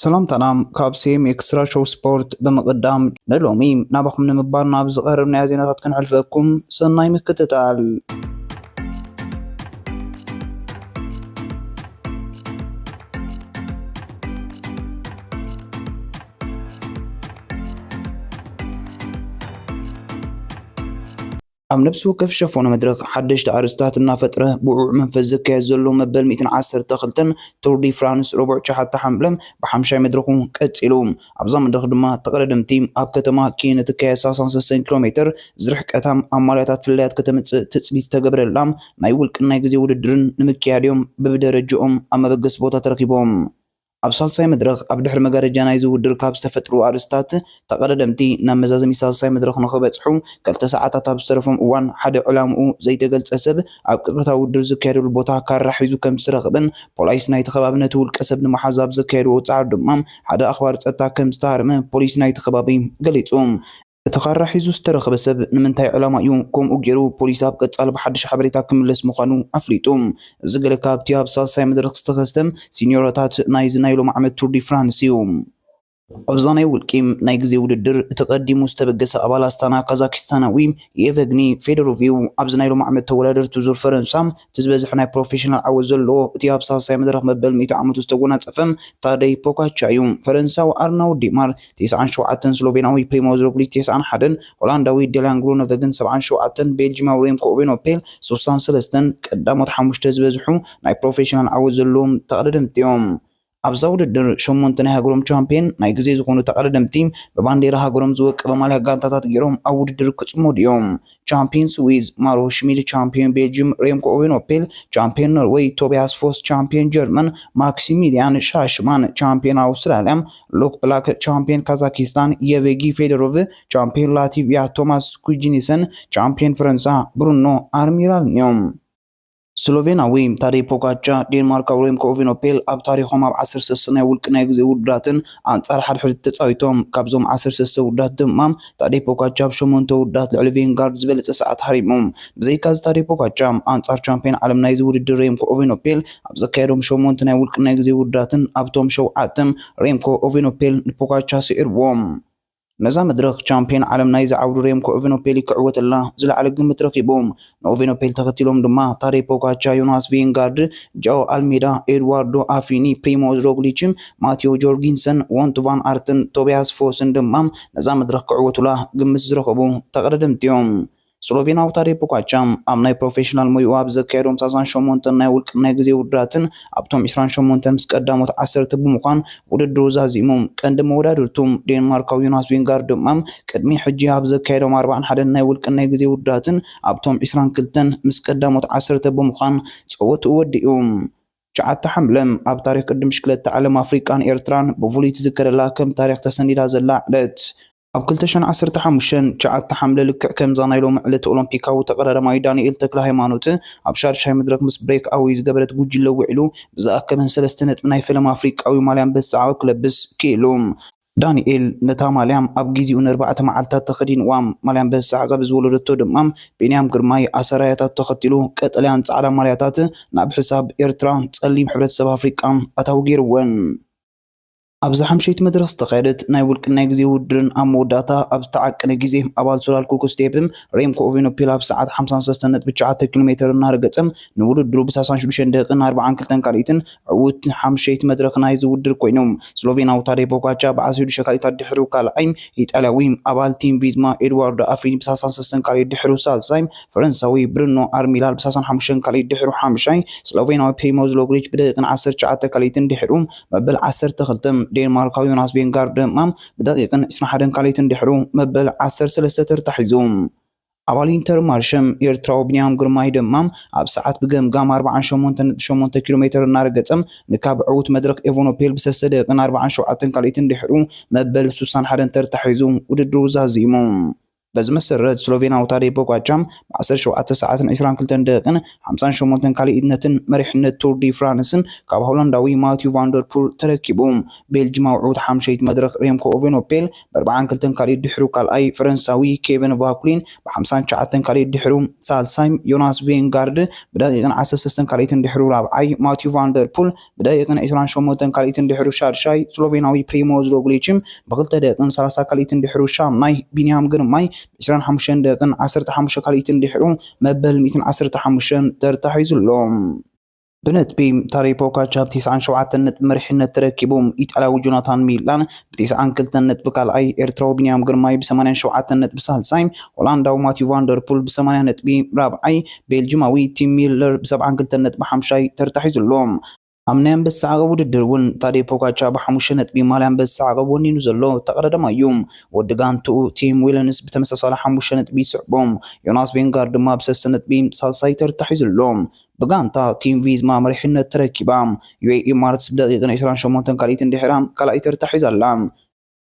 ሰላምታና ካብ ሴም ኤክስትራ ሾው ስፖርት ብምቕዳም፣ ንሎሚ ናባኹም ንምባል ናብ ዝቐረብናዮ ዜናታት ክንሕልፈኩም። ሰናይ ምክትታል። ኣብ ነፍሲ ወከፍ ሸፎነ መድረኽ ሓደሽቲ ኣርእስታት እናፈጥረ ብውዑዕ መንፈስ ዝካየድ ዘሎ መበል ሚእትን ዓሰርተ ክልተን ቱር ዲ ፍራንስ፣ ረቡዕ ትሽዓተ ሓምለ ብሓምሻይ መድረኹ ቀጺሉ። ኣብዛ መድረኽ ድማ ተቐዳደምቲ ኣብ ከተማ ኬን እትካየድ ሰላሳን ሰለስተን ኪሎ ሜትር ዝርሕቀታ ኣብ ማልያታት ፍልልያት ከተምጽእ ትጽቢት ዝተገብረላ ናይ ውልቅን ናይ ግዜ ውድድርን ንምክያድ እዮም ብብደረጃኦም ኣብ መበገሲ ቦታ ተረኺቦም። ኣብ ሳልሳይ መድረኽ ኣብ ድሕሪ መጋረጃ ናይዚ ውድድር ካብ ዝተፈጥሩ ኣርእስታት ተቐዳደምቲ ናብ መዛዘሚ ሳልሳይ መድረኽ ንኽበጽሑ ክልተ ሰዓታት ኣብ ዝተረፎም እዋን ሓደ ዕላምኡ ዘይተገልጸ ሰብ ኣብ ቅጽበታዊ ውድድር ዝካየደሉ ቦታ ካራ ሒዙ ከም ዝተረኽበን ፖሊስ ናይቲ ከባቢ ነቲ ውልቀ ሰብ ንምሓዝ ኣብ ዘካየድዎ ጻዕሪ ድማ ሓደ ኣኽባር ጸጥታ ከም ዝተሃርመ ፖሊስ ናይቲ ከባቢ ገሊጹ። እቲ ካራ ሒዙ ዝተረኸበ ሰብ ንምንታይ ዕላማ እዩ ከምኡ ገይሩ? ፖሊስ ኣብ ቀጻሊ ብሓድሽ ሓበሬታ ክምለስ ምዃኑ ኣፍሊጡ። እዚ ገለ ካብቲ ኣብ ሳልሳይ መድረኽ ዝተኸስተ ሲኒዮራታት ናይዚ ናይ ሎሚ ዓመት ቱር ዲ ፍራንስ እዩ። ኣብዛ ናይ ውልቂ ናይ ግዜ ውድድር እቲ ቀዲሙ ዝተበገሰ ኣባል ኣስታና ካዛኪስታናዊ የቨግኒ ፌዶሮቭ እዩ። ኣብዚ ናይ ሎሚ ዓመት ተወዳደርቲ ዙር ፈረንሳ እቲ ዝበዝሐ ናይ ፕሮፌሽናል ዓወት ዘለዎ እቲ ኣብ ሳልሳይ መድረኽ መበል ሚእቲ ዓመቱ ዝተጎናጸፈ ታደይ ፖጋቻ እዩ። ፈረንሳዊ ኣርናውድ ዲማር ተስዓን ሸውዓተን፣ ስሎቬናዊ ፕሪሞዝ ሮግሊች ተስዓን ሓደን፣ ሆላንዳዊ ዴላን ግሩኖቨግን ሰብዓን ሸውዓተን፣ ቤልጂማዊ ሬምኮ ኦቬኖፔል ስሳን ሰለስተን ቀዳሞት ሓሙሽተ ዝበዝሑ ናይ ፕሮፌሽናል ዓወት ዘለዎም ተቐዳደምቲ እዮም። ኣብዛ ውድድር ሸሞንተ ናይ ሃገሮም ቻምፒየን ናይ ግዜ ዝኾኑ ተቐዳደምቲ ብባንዴራ ሃገሮም ዝወቀበ ማልያ ጋንታታት ገይሮም ኣብ ውድድር ክጽመዱ እዮም። ቻምፒየን ስዊዝ ማሮ ሽሚድ፣ ቻምፒየን ቤልጅም ሬምኮ ኦቬኖፔል፣ ቻምፒየን ኖርዌይ ቶቢያስ ፎስ፣ ቻምፒየን ጀርመን ማክሲሚሊያን ሻሽማን፣ ቻምፒየን ኣውስትራሊያ ሉክ ብላክ፣ ቻምፒየን ካዛኪስታን የቬጊ ፌዶሮቭ፣ ቻምፒየን ላቲቪያ ቶማስ ኩጂኒሰን፣ ቻምፒየን ፈረንሳ ብሩኖ ኣርሚራልን እዮም። ስሎቬናዊ ታዴ ፖጋቻ፣ ዴንማርካዊ ሬምኮ ኦቬኖፔል ኣብ ታሪኾም ኣብ ዓሰርተ ሰለስተ ናይ ውልቂ ናይ ግዜ ውድድራትን ኣንጻር ሓድሕድ ተጻዊቶም። ካብዞም ዓሰርተ ሰለስተ ውድድራት ድማ ታዴ ፖጋቻ ኣብ ሸሞንተ ውድድራት ልዕሊ ቬንጋርድ ዝበለጸ ሰዓት ሃሪሙ። ብዘይካዚ ታዴ ፖጋቻ ኣንጻር ቻምፒየን ዓለም ናይዚ ውድድር ሬምኮ ኦቬኖፔል ኣብ ዘካየዶም ሸሞንተ ናይ ውልቂ ናይ ግዜ ውድድራትን ኣብቶም ሸውዓተ ሬምኮ ኦቬኖፔል ንፖጋቻ ስዒርዎም። ነዛ መድረኽ ቻምፒየን ዓለም ናይዚ ዓውዲ ሬምኮ ኦቬኖፔል ክዕወተላ ዝለዓለ ግምት ረኺቡ። ንኦቬኖፔል ተኸቲሎም ድማ ታዴ ፖጋቻ፣ ዮናስ ቬንጋርድ፣ ጃኦ ኣልሜዳ፣ ኤድዋርዶ ኣፊኒ፣ ፕሪሞዝ ሮግሊች፣ ማቴዎ ጆርጊንሰን፣ ዎንት ቫን ኣርትን ቶቢያስ ፎስን ድማ ነዛ መድረኽ ክዕወቱላ ግምት ዝረኸቡ ተቐዳደምቲ እዮም። ስሎቬናዊ ታዴ ፖጋቻ ኣብ ናይ ፕሮፌሽናል ሞይኡ ኣብ ዘካየዶም ሰላሳን ሸሞንተን ናይ ውልቂ ናይ ግዜ ውድድራትን ኣብቶም ዕስራን ሸሞንተን ምስ ቀዳሞት ዓሰርተ ብምዃን ውድድሩ ዛዚሙ። ቀንዲ መወዳድርቱ ዴንማርካዊ ዮናስ ቬንጋርድ ድማ ቅድሚ ሕጂ ኣብ ዘካየዶም ኣርባዓን ሓደን ናይ ውልቂ ናይ ግዜ ውድድራትን ኣብቶም ዕስራን ክልተን ምስ ቀዳሞት ዓሰርተ ብምዃን ጸወትኡ ወዲኡ። ትሽዓተ ሓምለ ኣብ ታሪኽ ቅድም ብሽክለታ ዓለም ኣፍሪቃን ኤርትራን ብፍሉይ ትዝከረላ ከም ታሪኽ ተሰኒዳ ዘላ ዕለት። ኣብ ክልተ ሽሕን ዓሰርተ ሓሙሽተን ትሽዓተ ሓምለ ልክዕ ከምዛ ናይ ሎሚ ዕለት ኦሎምፒካዊ ተቐዳዳማይ ዳንኤል ተክለ ሃይማኖት ኣብ ሻድሻይ መድረኽ ምስ ብሬክ ኣወይ ዝገበረት ጉጅለ ውዒሉ ብዝኣከበን ሰለስተ ነጥቢ ናይ ፈለማ ኣፍሪቃዊ ማልያ ኣንበሳ ዓቐብ ክለብስ ክኢሉ። ዳንኤል ነታ ማልያ ኣብ ግዜኡ ንኣርባዕተ መዓልታት ተኸዲንዋ። ማልያ ኣንበሳ ዓቐብ ዝወለደቶ ድማ ቢንያም ግርማይ ኣሰራያታቱ ተኸቲሉ ቀጠልያን ጻዕዳ ማልያታት ናብ ሕሳብ ኤርትራ ጸሊም ሕብረተሰብ ኣፍሪቃ ኣታዊ ገይርወን። ኣብዛ ሓምሸይቲ መድረኽ ዝተኻየደት ናይ ውልቂ ናይ ግዜ ውድድርን ኣብ መወዳእታ ኣብ ዝተዓቀነ ግዜ ኣባል ሶላል ኩክ ስቴፕ ሬምኮ ኦቬኖፔል ኣብ ሰዓት ሓምሳን ሰለስተን ነጥቢ ትሽዓተ ኪሎ ሜትር እናረገጸ ንውድድሩ ብ ሰላሳን ሽዱሽተን ደቂቕን ኣርባዓን ክልተን ካልኢትን ዕዉት ሓምሸይቲ መድረኽ ናይዚ ውድድር ኮይኑ። ስሎቬናዊ ታዴ ፖጋቻ ብ ዓሰርተ ሽዱሽተ ካልኢታት ድሕሩ ካልኣይ፣ ኢጣልያዊ ኣባል ቲም ቪዝማ ኤድዋርዶ ኣፊኒ ብ ሰላሳን ሰለስተን ካልኢት ድሕሩ ሳልሳይ፣ ፈረንሳዊ ብሩኖ ኣርሚላል ብ ሰላሳን ሓሙሽተን ካልኢት ድሕሩ ሓምሻይ፣ ስሎቬናዊ ፕሪሞዝ ሮግሊች ብደቂቕን ዓሰርተ ትሽዓተ ካልኢትን ድሕሩ መበል ዓሰርተ ክልተ፣ ዴንማርካዊ ዮናስ ቬንጋርድ ድማ ብደቂቕን ዕስራን ሓደን ካልኢትን ድሕሩ መበል ዓሰርተ ሰለስተ ተርታ ሒዙ። ኣባል ኢንተርማርሸ ኤርትራዊ ቢንያም ግርማይ ድማ ኣብ ሰዓት ብገምጋም ኣርባዓን ሸሞንተን ነጥቢ ሸሞንተ ኪሎ ሜትር እናረገጸ ንካብ ዕዉት መድረኽ ኤቨኖፔል ብሰለስተ ደቂቕን ኣርባዓን ሸውዓተን ካልኢትን ድሕሩ መበል ሱሳን ሓደን ተርታ ሒዙ ውድድሩ ዛዚሙ። በዚ መሰረት ስሎቬናዊ ታዴ ፖጋቻ ብ ዓሰርተ ሸውዓተ ሰዓትን ዕስራን ክልተን ደቂቕን ሓምሳን ሸሞንተን ካልኢነትን መሪሕነት ቱር ዲ ፍራንስን ካብ ሆላንዳዊ ማቲዩ ቫንደርፑል ተረኪቡ። ቤልጅማዊ ዕዉት ሓምሸይቲ መድረኽ ሬምኮ ኦቬኖፔል ብ ኣርባዓን ክልተን ካልኢት ድሕሩ ካልኣይ፣ ፈረንሳዊ ኬቨን ቫኩሊን ብ ሓምሳን ትሽዓተን ካልኢት ድሕሩ ሳልሳይ፣ ዮናስ ቬንጋርድ ብደቂቕን ዓሰርተ ሰለስተን ካልኢትን ድሕሩ ራብዓይ፣ ማቲዩ ቫንደርፑል ብደቂቕን ዕስራን ሸሞንተን ካልኢትን ድሕሩ ሻድሻይ፣ ስሎቬናዊ ፕሪሞዝ ሮግሊች ብክልተ ደቂቕን ሰላሳ ካልኢትን ድሕሩ ሻምናይ፣ ቢንያም ግርማይ ብ ዕስራን ሓሙሽተን ደቂቕን ዓሰርተ ሓሙሽተ ካልኢትን ድሕሩ መበል ሚእትን ዓሰርተ ሓሙሽተን ተርታ ሒዙ ኣሎ። ብነጥቢ ታዴ ፖጋቻ ብ ተስዓን ሸውዓተን ነጥቢ መሪሕነት ተረኪቡ። ኢጣልያዊ ጆናታን ሚላን ብ ተስዓን ክልተን ነጥቢ ካልኣይ፣ ኤርትራዊ ቢንያም ግርማይ ብ ሰማንያን ሸውዓተን ነጥቢ ሳልሳይ፣ ሆላንዳዊ ማቲዩ ቫንደርፑል ብ ሰማንያ ነጥቢ ራብዓይ፣ ቤልጅማዊ ቲም ሚለር ብ ሰብዓን ክልተን ነጥቢ ሓምሻይ ተርታ ሒዙ ኣሎ። ኣብ ናይ ኣንበሳ ዓቐብ ውድድር እውን ታዴ ፖጋቻ ብ ሓሙሽተ ነጥቢ ማልያ ኣንበሳ ዓቐብ ወኒኑ ዘሎ ተቐዳዳማይ እዩ። ወዲ ጋንትኡ ቲም ዊለንስ ብተመሳሳሊ ሓሙሽተ ነጥቢ ይስዕቦ። ዮናስ ቬንጋርድ ድማ ብ ሰለስተ ነጥቢ ሳልሳይ ተርታ ሒዙ ኣሎ። ብጋንታ ቲም ቪዝማ መሪሕነት ተረኪባ። ዩኤኢ ማርትስ ብደቂቕን ዕስራን ሸሞንተን ካልኢትን ድሕራ ካልኣይ ተርታ ሒዛ ኣላ።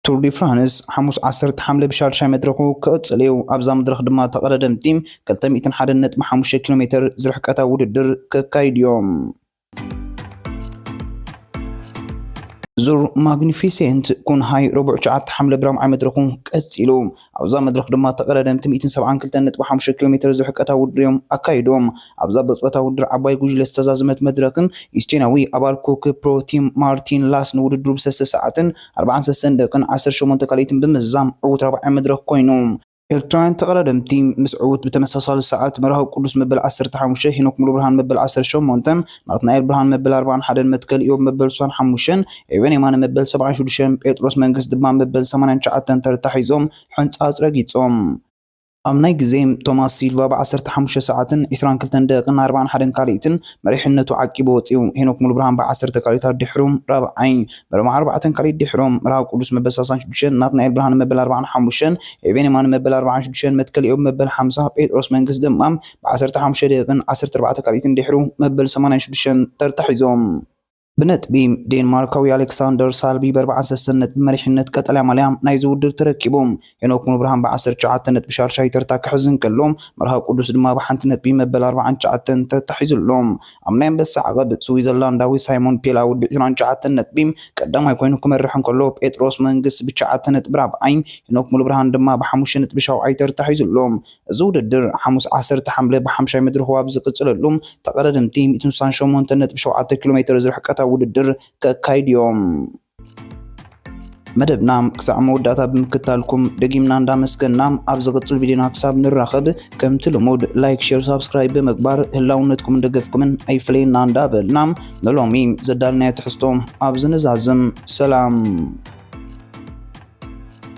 ቱር ዲ ፍራንስ ሓሙስ ዓሰርተ ሓምለ ብሻድሻይ መድረኹ ክቕጽል እዩ። ኣብዛ መድረኽ ድማ ተቐዳደምቲ ክልተ ሚእትን ሓደን ነጥቢ ሓሙሽተ ኪሎ ሜትር ዝርሕቀታ ውድድር ከካይዱ እዮም። ዙር ማግኒፊሴንት ኩንሃይ ረቡዕ ትሽዓተ ሓምለ ብራብዓይ መድረኹ ቀጺሉ። ኣብዛ መድረኽ ድማ ተቐዳደምቲ ሚእትን ሰብዓን ክልተን ነጥቢ ሓሙሽተ ኪሎ ሜትር ዝርሕቀታ ውድድር እዮም ኣካይዶም። ኣብዛ ብቕጽበታ ውድድር ዓባይ ጉጅለ ዝተዛዘመት መድረኽን ስፔናዊ ኣባል ኮክ ፕሮ ቲም ማርቲን ላስ ንውድድሩ ብሰለስተ ሰዓትን ኣርባዓን ሰለስተን ደቂቕን ዓሰርተ ሸሞንተ ካልኢትን ብምዝዛም ዕዉት ራብዓይ መድረኽ ኮይኑ። ኤርትራውያን ተቐዳደምቲ ምስ ዕዉት ብተመሳሳሊ ሰዓት መርሃዊ ቅዱስ መበል ዓሰርተ ሓሙሽተ፣ ሄኖክ ሙሉብርሃን መበል ዓሰርተ ሸሞንተ፣ ናትናኤል ብርሃን መበል ኣርባዓን ሓደን፣ መትከል ኢዮብ መበል ስሳን ሓሙሽተን፣ ኤቨን የማነ መበል ሰብዓን ሽዱሽተን፣ ጴጥሮስ መንግስት ድማ መበል ሰማንያን ትሽዓተን ተርታ ሒዞም ሕንጻጽ ረጊጾም። ኣብ ናይ ግዜ ቶማስ ሲልቫ ብ ዓሰርተ ሓሙሽተ ሰዓትን ዕስራን ክልተን ደቂቕን ኣርባዓን ሓደን ካልኢትን መሪሕነቱ ዓቂቡ ወጺኡ። ሄኖክ ሙሉብርሃን ብ ዓሰርተ ካልኢታት ድሕሩ ራብዓይ፣ መርማ ኣርባዕተን ካልኢት ድሕሮም መርሃዊ ቅዱስ መበል ሰላሳን ሽዱሽተን፣ ናትናኤል ብርሃነ መበል ኣርባዓን ሓሙሽተን፣ ኤቤን የማነ መበል ኣርባዓን ሽዱሽተን፣ መትከል ኢዮብ መበል ሓምሳ፣ ጴጥሮስ መንግስት ድማ ብ ዓሰርተ ሓሙሽተ ደቂቕን ዓሰርተ ኣርባዕተ ካልኢትን ድሕሩ መበል ሰማንያን ሽዱሽተን ተርታ ሒዞም። ብነጥቢ ዴንማርካዊ ኣሌክሳንደር ሳልቢ ብ ኣርባዓን ሰለስተን ነጥቢ መሪሕነት ቀጠልያ ማልያ ናይዚ ውድድር ተረኪቡ። ሄኖክ ሙሉብርሃን ብ ዓሰርተ ትሽዓተ ነጥቢ ሻድሻይ ተርታ ክሕዝ እንከሎ፣ መርሃዊ ቅዱስ ድማ ብሓንቲ ነጥቢ መበል ኣርባዓን ትሽዓተን ተታሒዙ ኣሎ። ኣብ ናይ ኣንበሳ ዓቐብ ስዊዘርላንዳዊ ሳይሞን ፔላውድ ብ ዕስራን ትሽዓተን ነጥቢ ቀዳማይ ኮይኑ ክመርሕ እንከሎ፣ ጴጥሮስ መንግስ ብትሽዓተ ነጥቢ ራብዓይ፣ ሄኖክ ሙሉብርሃን ድማ ብሓሙሽተ ነጥቢ ሻውዓይ ተታሒዙ ኣሎ። እዚ ውድድር ሓሙስ ዓሰርተ ሓምለ ብሓምሻይ መድረኹ ኣብ ዝቕጽለሉ፣ ተቐዳደምቲ ሚእትን ስሳን ሸሞንተን ነጥቢ ሸውዓተ ኪሎ ሜትር ዝርሕቀታ ውድድር ከካይዱ እዮም። መደብና ክሳዕ መወዳእታ ብምክታልኩም ደጊምና እንዳመስገና፣ ኣብ ዝቕጽል ቪድዮና ክሳብ ንራኸብ፣ ከምቲ ልሙድ ላይክ፣ ሼር፣ ሳብስክራይብ ብምግባር ህላውነትኩምን ደገፍኩምን ኣይፍለየና እንዳበልና፣ ንሎሚ ዘዳልናዮ ትሕዝቶ ኣብዚ ንዛዝም። ሰላም።